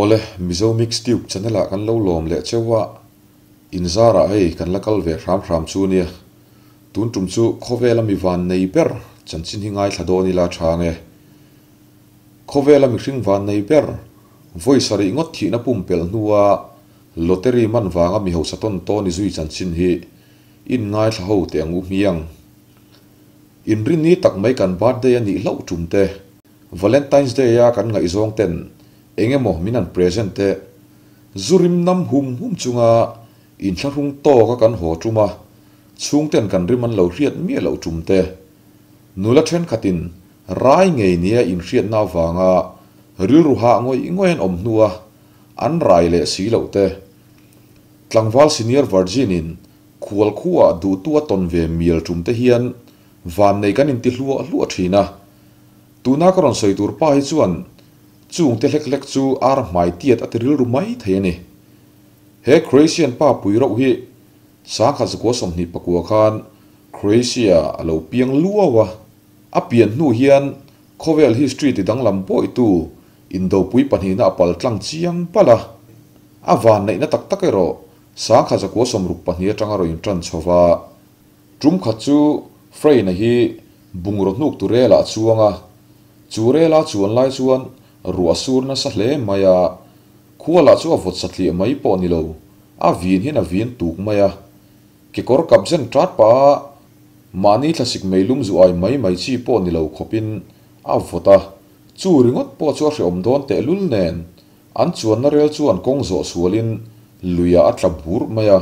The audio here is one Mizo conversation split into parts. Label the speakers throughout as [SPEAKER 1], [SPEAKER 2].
[SPEAKER 1] Awle, Mizo Mix Tube channel ah kan lo lawm leh cheu a, in zarah hei kan la kal ve hram hram chu nia. Tun tum chu khawvela mi van nei ber chanchin hi ngaithla dawn ila tha nge. Khawvela mihring van nei ber, vawi sarih ngawt thihna pumpelh hnua lottery man vanga mi hausa tawn tawn i zui chanchin hi in ngaithla ho teh ang u hmiang. Inrinni tak mai kan birthday a nih hlauh tum te, Valentine's Day a kan ngaihzawng ten eng emaw min han present te, zu rim nam hum hum chunga inthlahrung tawk a kan haw tum a, chhungten kan rim an lo hriat miah loh tum te, nula thenkhatin rai ngei nia inhriatna avanga rilru hah ngawih ngawih an awm hnua an rai leh si loh te, tlangval senior virgin in khual khuaah duhtu a tawn ve mial tum te hian vannei kan inti hluah hluah thin a. Tuna ka rawn sawi tur pa hi chuan chung te hlek hlek chu ar hmai tiat a ti rilru mai thei a ni. He Croatian pa pui rauh hi sangkhat zakua 29 khan Croatia a lo piang luau a. A pian hnu hian khawvel history ti danglam bawitu indopui pahnihna a pal tlang chiang palh a. A vanneihna tak tak erawh sangkhat zakua 62 atanga rawn intan chho va. Tum khat chu Freyna hi bungraw hnuk tu rel ah a chuang a, chu rel a chuan lai chuan ruah sur nasa hle mai a, khua lah chu a vawt satliah mai pawh ni lo, a vin hian a vin tuk mai a. Kekawr kap zen tat pah a, mahni thlasik meilum zu ai mai mai chi pawh ni lo khawpin a vawt a, chu ringawt pawh chu a hrehawm dawn tehlul nen, an chuanna rel chuan kawng zawh sualin luiah a tla bur mai a.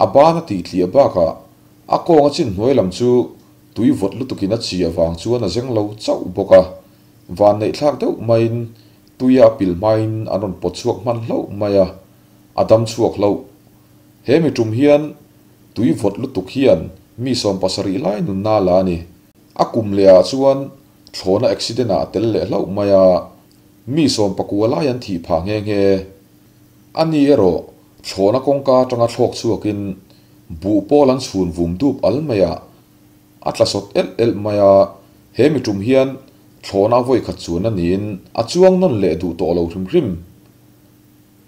[SPEAKER 1] A ban a tih tliah bakah a kawng a chin hnuai lam chu tui vawt lutukin a chi avang chuan a zeng lo chauh bawk a, vanneihthlak deuh maiin tuia a pil hmain an rawn pawt chhuak hman hlauh mai a, a dam chhuak hlauh. He mi tum hian tui vawt lutuk hian mi 70 lai nunna la a ni. A kum lehah chuan thlawhna accident ah a tel leh hlauh mai a, mi 19 lai an thih phah nghe nghe. A ni erawh Thlawhna kawngka atanga thlawk chhuakin buh pawl an chhun vum dup al mai a, a tla sawt elh elh mai a, he mi tum hian thlawhna a vawi khat chuan a niin a chuang nawn leh duh tawh lo hrim hrim.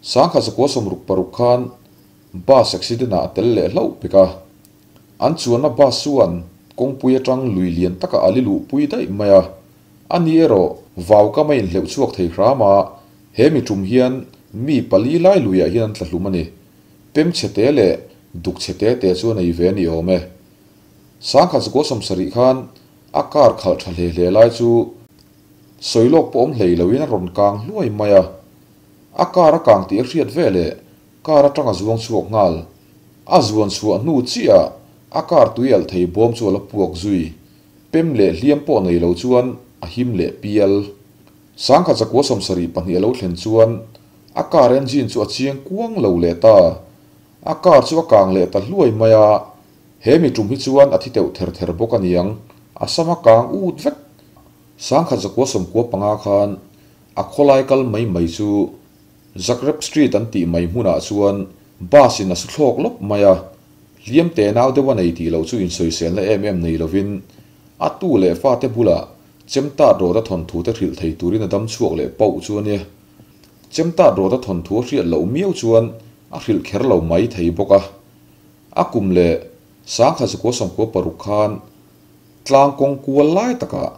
[SPEAKER 1] 1966 khan bus accident ah a tel leh hlauh pek a, an chuanna bus chuan kawngpui atang lui lian taka a li luhpui daih mai a, a ni erawh vau kam a inhleuh chhuak thei hram a, He mi tum hian mi pali lai luiah hian an tla hlum a ni. Pem chhe te leh duk chhe te te chu a nei ve a ni awm e. 1970 khan a car khalh tha hle hle lai chu sawi lawk pawh awm hlei loin a rawn kang hluai mai a. A car a kang tih a hriat ve leh car atang a zuang chhuak nghal. A zuan chhuah hnu chiah a car tui alh thei bawm chu a la puak zui. Pem leh hliam pawh nei lo chuan a him leh pial. 1972 a lo thlen chuan a car engine chu a chiang kuang lo leh ta. A car chu a kang leh ta hluai mai a, he mi tum hi chuan a thi teuh ther ther bawk a niang, a sam a kang ut vek. 1995 khan a khawlai kal mai mai chu Zagreb Street an tih mai hmunah chuan bus in a su thlawk lawp mai a, hliam te nau deuh a nei tih loh chu insawiselna em em nei lovin a tu leh fate bulah Chemtat rawt a thawnthu te hrilh thei turin a dam chhuak leh pauh chu a nia. Chemtat rawt a thawnthu a hriat loh miau chuan a hrilh kher lo mai thei bawk a. A kum leh 1996 khan tlang kawng kual lai takah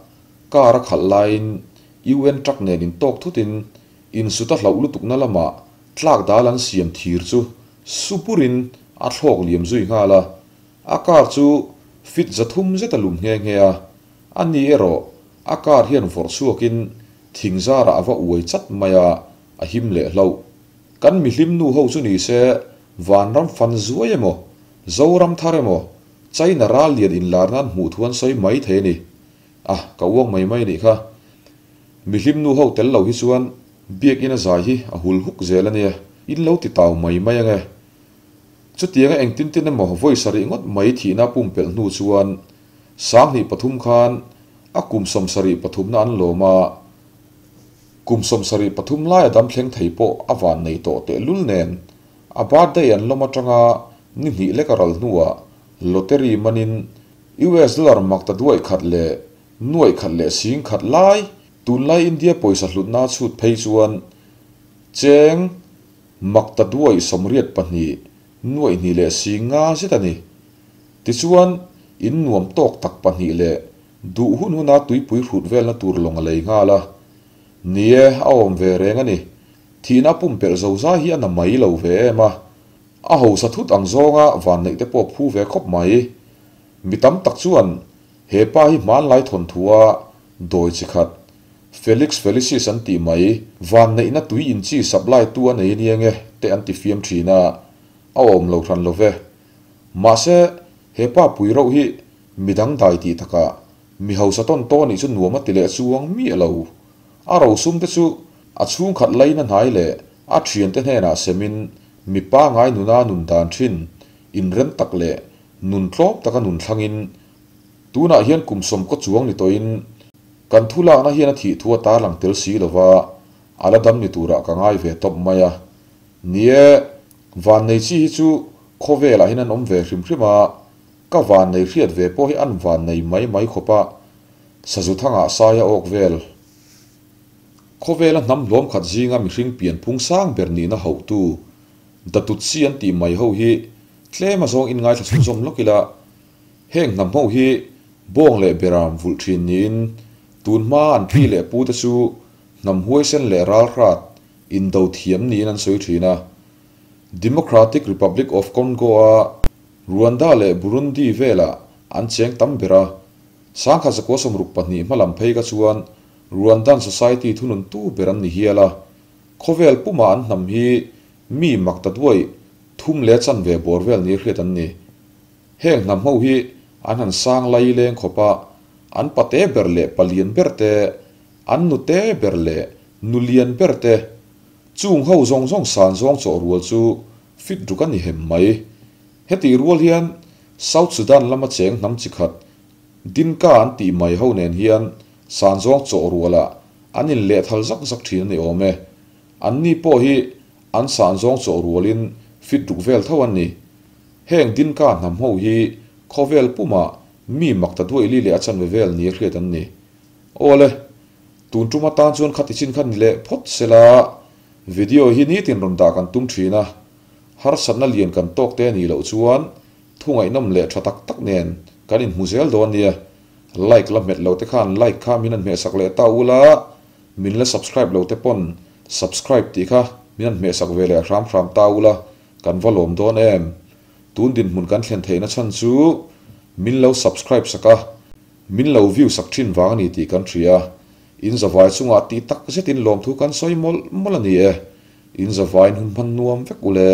[SPEAKER 1] car a khalh laiin UN truck nen intawk thutin insut a hlauh lutukna lamah tlak dal an siam thir chu supurin a thlawk liam zui nghal a. A car chu fit 300 zet a lum nghe nghe a. A ni erawh a car hian vawrh chhuakin thing zarah a va uai chat mai a, a him leh hlauh. Kan mihlim nu ho chu ni se vanram fan zuai emaw, Zoram thar emaw, China ral lian inlar nan hmuh thu an sawi mai thei a ni. A, ka uang mai mai nih kha. Mihlim nu ho tel lo hi chuan biakinn a zai hi a hul huk zel a nia, in lo ti tau mai mai ange. Chutianga engtin tin emaw vawi sarih ngawt mai thihna pumpelh hnu chuan 2003 khan a kum 73na an lawm a, kum 73 laia dam thleng thei pawh a van nei tawh tehlul nen a birthday an lawm atanga ni hnih lek a ral hnuah lottery manin US dollar mak ta duaih khat leh nuaih khat leh sing khat lai tunlai India pawisa hlutna chhut phei chuan. Cheng maktaduai 82 nuaih hnih leh 50 zet a ni. Tichuan, in nuam tawk tak pahnih leh duh hun huna tuipui hrut velna tur lawng a lei nghal a. Ni e, a awm ve reng a ni. Thihna pumpelh zozai hi a na mai lo ve em a. A hausa thut ang zawnga vanneih te pawh phu ve khawp mai. Mi tam tak chuan he pa hi hmanlai thawnthua dawi chi khat, Felix Felicis an tih mai, vanneihna tui inchi supply tu a nei ania nge te an ti fiam thin a, a awm lo hran lo ve. Mahse, he pa pui rauh hi midang dai tih takah mi hausa tawn tawn nih chu nuam a ti leh chuang miah lo. A rosum te chu a chhungkhat laina hnai leh a thiante hnenah semin mi pangai nuna nun dan thin inrem tak leh nun tlawm taka nun thlangin tunah hian kum sawmkaw chuang ni tawhin kan thu lakna hian a thih thu a tarlang tel si lova a la dam ni turah ka ngai ve tawp mai a. Ni e, vannei chi hi chu khawvelah hian an awm ve hrim hrim a, ka vannei hriat ve pawh hi an vannei mai mai khawp a, sazu thangah sai a awk vel. Khawvela hnam hlawm khat zinga mihring pianphung sang ber nihna hauhtu Datutsi an tih mai ho hi tlem a zawng inngaithla chhunzawm lawk ila, heng hnam ho hi bawng leh beram vulh thin niin tun hma an pi leh pu te chu hnam huaisen leh ralhrat indo thiam niin an sawi thin a. Democratic Republic of Congo-a Rwanda leh Burundi velah an cheng tam ber a, 1962 hma lam phei kha chuan Rwandan society thununtu ber an ni hial a. Khawvel puma an hnam hi mi mak ta duai thum leh chanve bawr vel ni hriat an ni. Heng hnam ho hi an han sang lai leng khawp a, an pate ber leh palian ber te, an nute ber leh nulian ber te, chung ho zawng zawng san zawng chawh rual chu fit ruk a ni hem mai. Hetih rual hian South Sudan lama cheng hnam chi khat Dinka an tih mai ho nen hian san zawng chawh rualah an inlehthal zak zak thin a ni awm e. Anni pawh hi an san zawng chawh rualin fit ruk vel tho an ni. Heng Dinka hnam ho hi khawvel pumah mi mak ta duaih li leh a chanve vel nia hriat an ni. Awle, tun tum atan chuan khati chin kha ni leh phawt sela, video hi nitin rawn dah kan tum thin a, harsatna lian kan tawk te a nih loh chuan thu ngaihnawm leh tha tak tak nen kan inhmu zel dawn nia. Like la hmet lo te khan like kha min han hmehsak leh ta ula, min la subscribe lo te pawn subscribe tih kha min han hmehsak ve leh hram hram ta ula kan va lawm dawn em. Tun dinhmun kan thlen theihna chhan chu min lo subscribe sak a, min lo view sak thin vang a ni tih kan hria. In zavai chungah tih tak zetin lawmthu kan sawi mawlh mawlh a ni e. In zavaiin hun hman nuam vek ule.